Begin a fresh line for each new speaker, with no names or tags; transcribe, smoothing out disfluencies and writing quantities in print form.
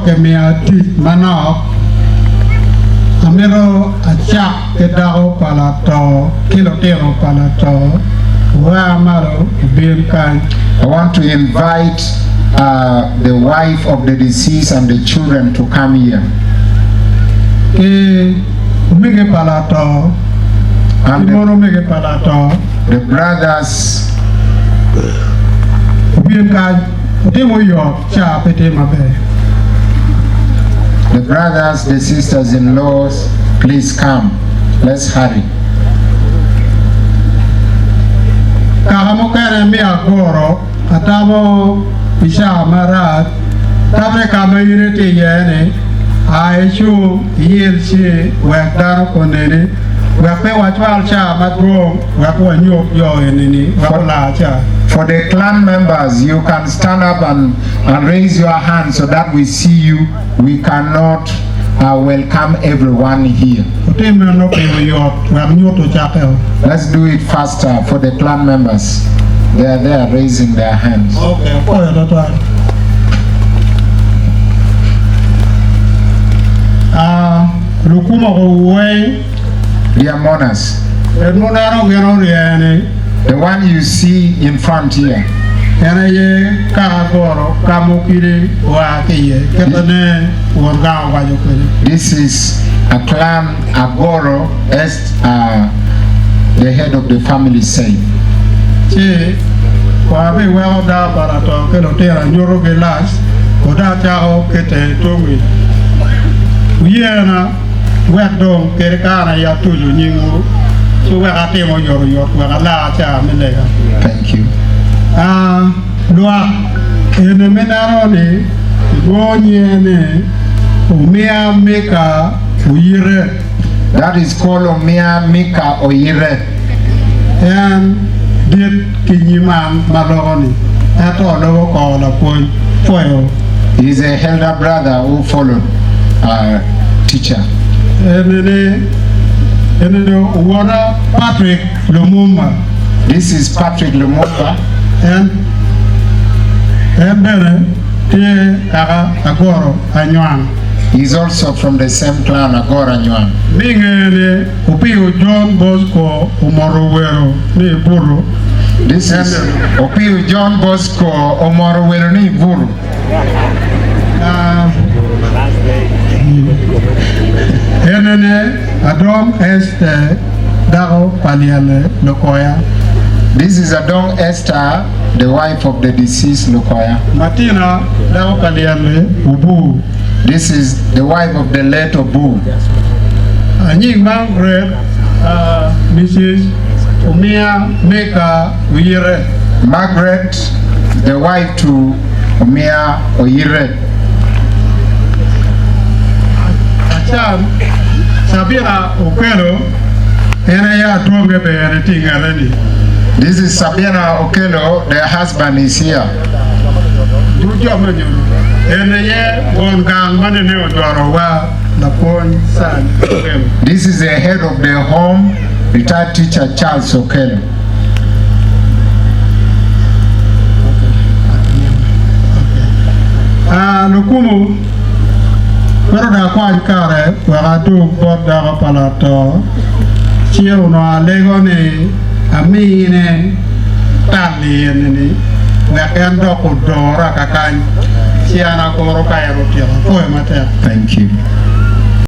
dong kimiya tic manok, amito acak ki dako pa lato ki lutino pa lato wua malo wubin kany.
I want to invite the wife of the deceased and the children to come here.
Ki omege pa lato ki mon omege pa lato.
The brothers.
Wubin kany. Wutim oyot, ca pe tye maber.
The brothers, the sisters in laws, please come, let's hurry.
Kaka mukene me aguro atamo pi ca marac, tamre ka ma in itye iye ni, a icung iyil ci wek dano koneni, wek pe wacwal ca madwong. Wek wanyut jo eni-ni wek olar ca.
For the clan members, you can stand up and and raise your hand so that we see you, we cannot welcome everyone here.
Wutim meno pi oyot wek nyut ocakke-o.
Let's do it faster for the clan members, they are there raising their hands.
Ok, apwoyo twatwal. Ah, lukumo weng.
Dear mourners.
En muneno gin orye-ni.
The one you see in front here.
En aye kaka goro ka mukili oa ki iye, kit ma ne won gang owaco kwede.
This is a clan Agoro as the head of the family said.
Ci wabiweko dako pa lato ki lutino anyuto gi lac, oda cako ki tenge tungi. Wuyena. Wek dong kadi kare aye atuco nyingwu, ci wek atim oyotoyot wek alar ca me lega.
Thank you.
A Lwak eni me neno ni kilwongo nyinge ni Omia Mika Oyite.
That is called Omia Mika Oyite.
En dit ki nyim an ma loko-ni, ento olubo kor lapwony. Pwoyo.
He is a elder brother who followed our teacher.
Enini enini owota Patrick Lumumba.
This is Patrick Lumumba.
En en bene tye kaka Agoro Anywang.
He is also from the same clan Agoro Anywang.
Mi nge ni Opio John Bosco omoto welo ni ibuto.
This is Opio John Bosco omoto welo ni ibuto.
Enene Adong Esther dako pa lyelle Lukoya.
This is Adong Esther the wife of the deceased Lukoya.
Martina dako pa lyelle Obur.
This is the wife of the late Obur.
Anying Margaret Mrs. Omia Mika Oyire.
Margaret the wife to Omia Oyire.
Acan Sabina Okello en aye adwonge bene tye i ngete ni.
This is Sabina Okello the husband is here.
Duc jo me nyodo en aye won gang ma nene ojolowa lapwony Sally Okello.
This is the head of the home retired teacher Charles Okello.
A Lukumu, mito dong akwany kare wek adug bot dako pa lato, ci onongo alego ni amine tal-li eni-ni wek en dok odora kakany, ci an akuro ka en otyeko. Apwoyo matek.
Thank you.